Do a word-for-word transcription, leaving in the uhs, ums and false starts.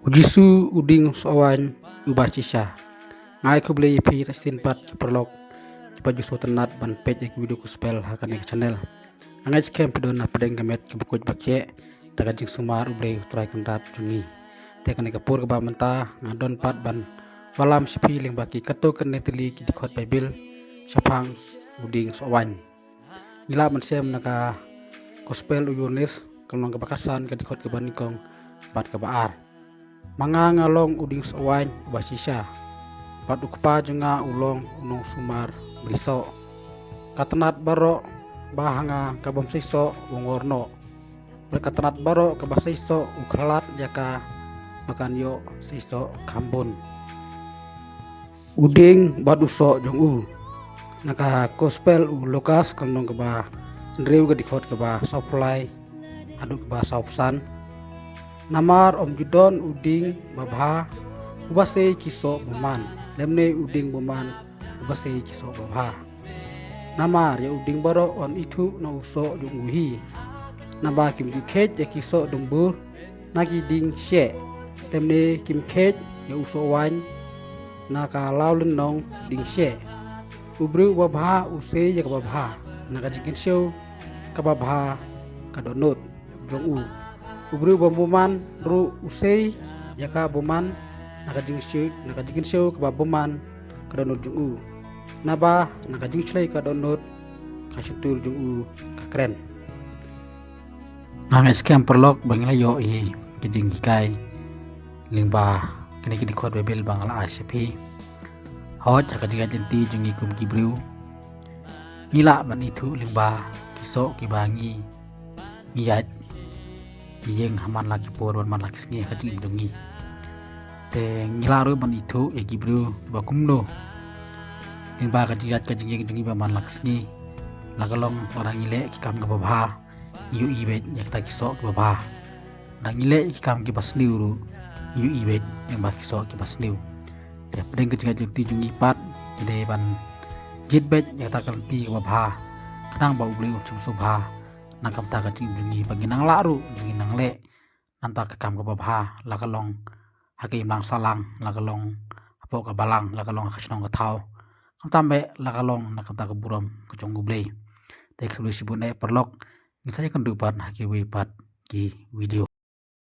U Jisu u dieng sohwaiñ uba shisha. Nga ai khublei ïa phi sa shisien pat ki paralok kiba ju sngewtynnat ban peit ïa ki video gospel ha kane ka channel. Nga ngeit skhem phi don na pdeng ka met kaba koit ba khiah da ka jingsumar U Blei U Trai Kynrad jong ngi. Te kane ka por kaba mynta nga don pat ban wallam sha phi lyngba ki katto katne tylli ki dkhot Baibl shaphang u dieng sohwaiñ. Ngi lah ban shem na ka gospel u Ïoannis, ka lynnong kaba khatsan, ka dkhot kaba nyngkong bad kaba ar. Ma nga nga long u dieng sohwaiñ uba shisha, bad u Kpa jong nga u long u nongsumar brisoh. Ka tnat baroh ba ha nga ka bym sei soh u ngor noh, bad ka tnat baroh kaba sei soh u khlad ïa ka ba kan ïoh sei soh kham bun. U dieng bad u soh jong u. Na ka gospel u Lukas, ka lynnong kaba hynriew, ka dkhot kaba sawphew lai haduh kaba sawphew san. Namar ym ju don u dieng babha uba sei ki soh bymman, lymne u dieng bymman uba sei ki soh babha. Namar ïa u dieng baroh yn ithuh na u soh jong u hi. Naba kim ju kheit ïa ki soh dumbur na ki dieng shieh, lymne kim kheit ïa u sohwaiñ na ka lawlynnong dieng shieh. U briew uba bha u sei ïa kaba bha na ka jingkynshew kaba bha ka dohnud jong u. U briew uba bymman ruh u sei ïa ka bymman na ka jingkynshew, na ka jingkynshew kaba bymman ka dohnud jong u. Naba na ka jingshlei ka dohnud ka shyntur jong u ka kren. Nga ngeit skhem paralok ba ngi la ïoh ïa ki jinghikai lyngba kine ki dkhot Baibl ba nga la ai sha phi. Hooid, ha ka jingïaid lynti jong ngi kum ki briew, ngi lah ban ithuh lyngba ki soh kiba ngi, ngi ïaid, ngi ïeng ha man la ki por bad man la ki sngi ha ka jingim jong ngi. Te ngi lah ruh ban ithuh ïa ki briew ba kumno lyngba ka jingïaid ka jingïeng jong ngi ba man la ki sngi, la ka long lada ngi leh ki kam kaba bha, ngi ïohi beit ïa kita ki soh kiba bha. Lada ngi leh ki kam kiba sniew ruh, ngi ïohi beit lyngba ki soh kiba sniew. Te pdeng ka jingïaid lynti jong ngi pat, ngi dei ban jied beit ïa kata ka lynti kaba bha, khnang ba U Blei un shim sngewbha na ka bynta ka jingim jong ngi, ba ngin nang lah ruh, ngin nang leh na ka bynta ka kam kaba bha, la ka long ha ka imlang sahlang, la ka long hapoh ka balang, la ka long ha ka shnong ka thaw, khamtam eh la ka long na ka bynta ka burom ka jong U Blei. Te khublei shibun eh paralok, ngin sa ïakynduh pat ha kiwei pat ki video.